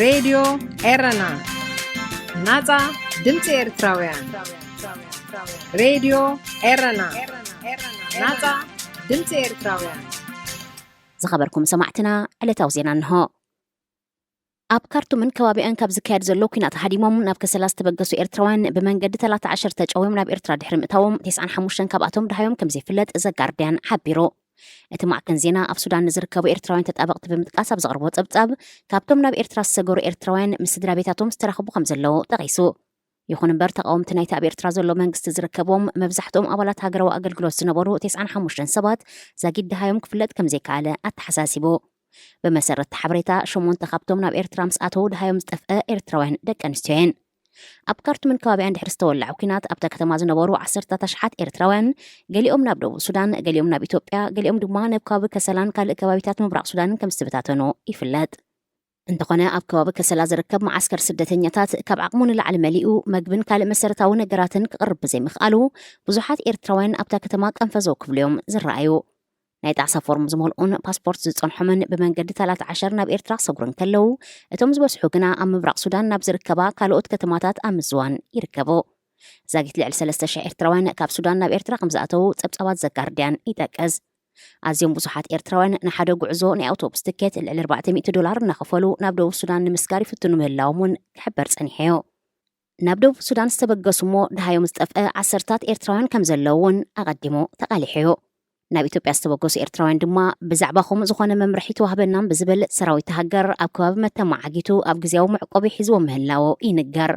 ሬድዮ ኤረና፣ ናጻ ድምጺ ኤርትራውያን። ሬድዮ ኤረና፣ ናጻ ድምጺ ኤርትራውያን። ዝኸበርኩም ሰማዕትና፣ ዕለታዊ ዜና እንሆ። ኣብ ካርቱምን ከባቢኣን ካብ ዝካየድ ዘሎ ኲናት ሃዲሞም ናብ ከሰላ ዝተበገሱ ኤርትራውያን ብመንገዲ ተላታ ዓሸር ተጨውዮም ናብ ኤርትራ ድሕሪ ምእታዎም፣ ተስዓን ሓሙሽተን ካብኣቶም ደሃዮም ከም ዘይፍለጥ ዘጋርድያን ሓቢሩ። እቲ ማዕከን ዜና ኣብ ሱዳን ንዝርከቡ ኤርትራውያን ተጣበቕቲ ብምጥቃስ ኣብ ዘቕርቦ ጸብጻብ፣ ካብቶም ናብ ኤርትራ ዝሰገሩ ኤርትራውያን ምስ ስድራ ቤታቶም ዝተራኸቡ ከም ዘለዉ ጠቒሱ። ይኹን እምበር፣ ተቓወምቲ ናይቲ ኣብ ኤርትራ ዘሎ መንግስቲ ዝርከብዎም፣ መብዛሕትኦም ኣባላት ሃገራዊ ኣገልግሎት ዝነበሩ ተስዓን ሓሙሽተን ሰባት ዛጊድ ደሃዮም ክፍለጥ ከም ዘይከኣለ ኣተሓሳሲቡ። ብመሰረት እቲ ሓበሬታ፣ ሸሞንተ ካብቶም ናብ ኤርትራ ምስ ኣተዉ ደሃዮም ዝጠፍአ ኤርትራውያን ደቂ ኣንስትዮ እየን። ኣብ ካርቱምን ከባቢኣን ድሕሪ ዝተወለዐ ኲናት፣ ኣብታ ከተማ ዝነበሩ ዓሰርታት ኣሽሓት ኤርትራውያን፣ ገሊኦም ናብ ደቡብ ሱዳን፣ ገሊኦም ናብ ኢትዮጵያ፣ ገሊኦም ድማ ናብ ከባቢ ከሰላን ካልእ ከባቢታት ምብራቕ ሱዳንን ከም ዝተበታተኑ ይፍለጥ። እንተኾነ፣ ኣብ ከባቢ ከሰላ ዝርከብ መዓስከር ስደተኛታት ካብ ዓቕሙ ንላዕሊ መሊኡ፣ መግብን ካልእ መሰረታዊ ነገራትን ክቕርብ ብዘይምኽኣሉ፣ ብዙሓት ኤርትራውያን ኣብታ ከተማ ቀንፈዘው ክብሉ እዮም ዝረኣዩ። ናይ ጣዕሳ ፎርም ዝመልኡን ፓስፖርት ዝጸንሖምን ብመንገዲ ታላት ዓሸር ናብ ኤርትራ ክሰግሩ እንከለዉ፣ እቶም ዝበዝሑ ግና ኣብ ምብራቕ ሱዳን ናብ ዝርከባ ካልኦት ከተማታት ኣብ ምዝዋን ይርከቡ። ዛጊት ልዕሊ ሰለስተ ሽሕ ኤርትራውያን ካብ ሱዳን ናብ ኤርትራ ከም ዝኣተዉ ጸብጻባት ዘጋርድያን ይጠቅስ። ኣዝዮም ብዙሓት ኤርትራውያን ንሓደ ጉዕዞ ናይ ኣውቶቡስ ትኬት ልዕሊ ኣርባዕተ ሚእቲ ዶላር እናኸፈሉ ናብ ደቡብ ሱዳን ንምስጋር ይፍትኑ ምህላዎም እውን ክሕበር ጸኒሑ እዩ። ናብ ደቡብ ሱዳን ዝተበገሱ እሞ ደሃዮም ዝጠፍአ ዓሰርታት ኤርትራውያን ከም ዘለዉ እውን ኣቐዲሙ ተቓሊሑ እዩ። ናብ ኢትዮጵያ ዝተበገሱ ኤርትራውያን ድማ ብዛዕባኹም ዝኾነ መምርሒ ተዋህበናን ብዝብል ሰራዊት ሃገር ኣብ ከባቢ መተማ ዓጊቱ ኣብ ግዜያዊ መዕቆቢ ሒዝዎም ምህላዉ ይንገር።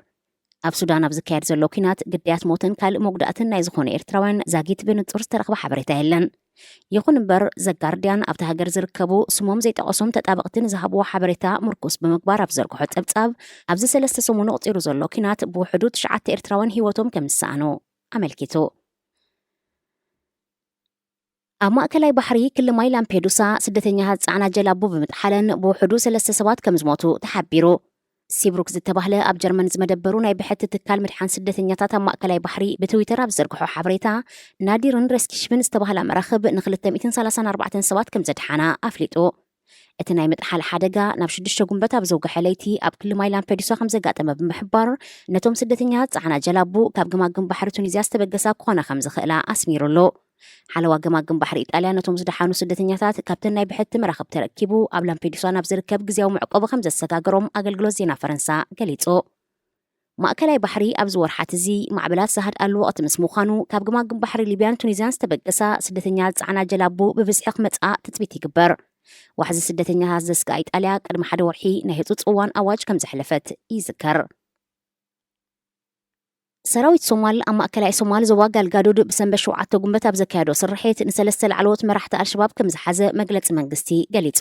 ኣብ ሱዳን ኣብ ዝካየድ ዘሎ ኲናት ግዳያት ሞትን ካልእ መጉዳእትን ናይ ዝኾኑ ኤርትራውያን ዛጊት ብንጹር ዝተረኽበ ሓበሬታ የለን። ይኹን እምበር፣ ዘጋርድያን ኣብቲ ሃገር ዝርከቡ ስሞም ዘይጠቐሶም ተጣበቕቲ ንዝሃብዎ ሓበሬታ ምርኩስ ብምግባር ኣብ ዘርግሖ ጸብጻብ፣ ኣብዚ ሰለስተ ሰሙን ኣቑጺሩ ዘሎ ኲናት ብውሕዱ ትሽዓተ ኤርትራውያን ህይወቶም ከም ዝሰኣኑ ኣመልኪቱ። ኣብ ማእከላይ ባሕሪ ክሊ ማይ ላምፔዱሳ ስደተኛታት ዝጸዓና ጀላቡ ብምጥሓለን ብውሕዱ ሰለስተ ሰባት ከም ዝሞቱ ተሓቢሩ። ሲብሩክ ዝተባህለ ኣብ ጀርመን ዝመደበሩ ናይ ብሕቲ ትካል ምድሓን ስደተኛታት ኣብ ማእከላይ ባሕሪ ብትዊተር ኣብ ዝዘርግሖ ሓበሬታ፣ ናዲርን ሬስኪሽምን ዝተባህላ መራኽብ ንክልተ ሚእትን ሰላሳን ኣርባዕተን ሰባት ከም ዘድሓና ኣፍሊጡ። እቲ ናይ ምጥሓል ሓደጋ ናብ ሽዱሽተ ጉንበት ኣብ ዘውግሐ ለይቲ ኣብ ክሊ ማይ ላምፔዱሳ ከም ዘጋጠመ ብምሕባር፣ ነቶም ስደተኛታት ዝጸዓና ጀላቡ ካብ ገማግም ባሕሪ ቱኒዝያ ዝተበገሳ ክኾና ከም ዝኽእላ ኣስሚሩሉ። ሓለዋ ገማግም ባሕሪ ኢጣልያ ነቶም ዝደሓኑ ስደተኛታት ካብተን ናይ ብሕቲ መራኽብ ተረኪቡ ኣብ ላምፔዱሳ ናብ ዝርከብ ግዜያዊ መዕቆቢ ከም ዘሰጋገሮም ኣገልግሎት ዜና ፈረንሳ ገሊጹ። ማእከላይ ባሕሪ ኣብዚ ወርሓት እዚ ማዕበላት ዝሃድኣሉ ወቕቲ ምስ ምዃኑ፣ ካብ ገማግም ባሕሪ ሊብያን ቱኒዝያን ዝተበገሳ ስደተኛ ዝጸዓና ጀላቡ ብብዝሒ ክመጽኣ ትጽቢት ይግበር። ዋሕዚ ስደተኛታት ዘስግኣ ኢጣልያ ቅድሚ ሓደ ወርሒ ናይ ህጹጽ እዋን ኣዋጅ ከም ዘሕለፈት ይዝከር። ሰራዊት ሶማል ኣብ ማእከላይ ሶማል ዞባ ጋልጋዱድ ብሰንበት ሸውዓተ ጉንበት ኣብ ዘካየዶ ስርሒት ንሰለስተ ላዕለዎት መራሕቲ ኣልሸባብ ከም ዝሓዘ መግለጺ መንግስቲ ገሊጹ።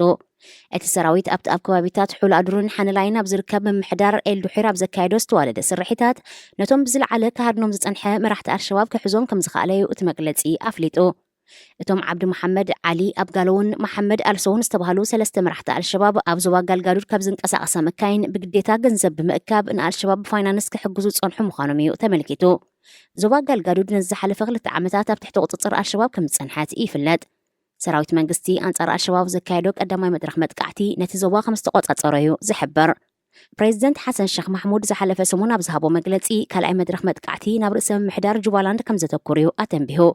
እቲ ሰራዊት ኣብቲ ኣብ ከባቢታት ሑል ኣዱርን ሓነላይን ኣብ ዝርከብ ምምሕዳር ኤልዱሒር ኣብ ዘካየዶ ዝተዋደደ ስርሒታት፣ ነቶም ብዝለዓለ ክሃድኖም ዝጸንሐ መራሕቲ ኣልሸባብ ክሕዞም ከም ዝኸኣለ እዩ እቲ መግለጺ ኣፍሊጡ። እቶም ዓብዲ መሓመድ ዓሊ ኣብጋሎውን መሓመድ ኣልሶውን ዝተባህሉ ሰለስተ መራሕቲ ኣልሸባብ ኣብ ዞባ ጋልጋዱድ ካብ ዝንቀሳቐሳ መካይን ብግዴታ ገንዘብ ብምእካብ ንኣልሸባብ ብፋይናንስ ክሕግዙ ዝጸንሑ ምዃኖም እዩ ተመልኪቱ። ዞባ ጋልጋዱድ ነዚ ዝሓለፈ ክልተ ዓመታት ኣብ ትሕቲ ቁጽጽር ኣልሸባብ ከም ዝጸንሐት ይፍለጥ። ሰራዊት መንግስቲ ኣንጻር ኣልሸባብ ዘካየዶ ቀዳማይ መድረኽ መጥቃዕቲ ነቲ ዞባ ከም ዝተቆጻጸሮ እዩ ዝሕበር። ፕሬዚደንት ሓሰን ሸኽ ማሕሙድ ዝሓለፈ ሰሙን ኣብ ዝሃቦ መግለጺ፣ ካልኣይ መድረኽ መጥቃዕቲ ናብ ርእሰ ምምሕዳር ጁባላንድ ከም ዘተኩር እዩ ኣተንቢሁ።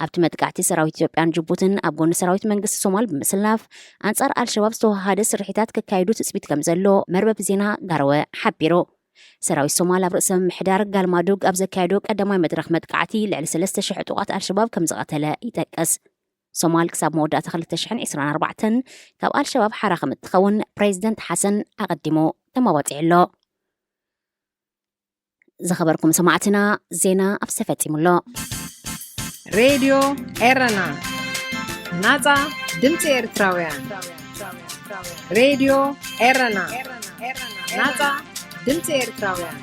ኣብቲ መጥቃዕቲ ሰራዊት ኢትዮጵያን ጅቡትን ኣብ ጎኒ ሰራዊት መንግስቲ ሶማል ብምስላፍ ኣንጻር ኣልሸባብ ዝተወሃሃደ ስርሒታት ከካይዱ ትጽቢት ከም ዘሎ መርበብ ዜና ጋርወ ሓቢሩ። ሰራዊት ሶማል ኣብ ርእሰ ምምሕዳር ጋልማዱግ ኣብ ዘካየዶ ቀዳማይ መድረኽ መጥቃዕቲ ልዕሊ ሰለስተ ሽሕ ዕጡቓት ኣልሸባብ ከም ዝቐተለ ይጠቅስ። ሶማል ክሳብ መወዳእታ ክልተ ሽሕን ዕስራን ኣርባዕተን ካብ ኣልሸባብ ሓራ ከም እትኸውን ፕሬዚደንት ሓሰን ኣቐዲሙ ተመባጺዑ ኣሎ። ዝኸበርኩም ሰማዕትና፣ ዜና ኣብ ተፈጺሙ ኣሎ። ሬድዮ ኤረና፣ ናጻ ድምጺ ኤርትራውያን። ሬድዮ ኤረና፣ ናጻ ድምጺ ኤርትራውያን።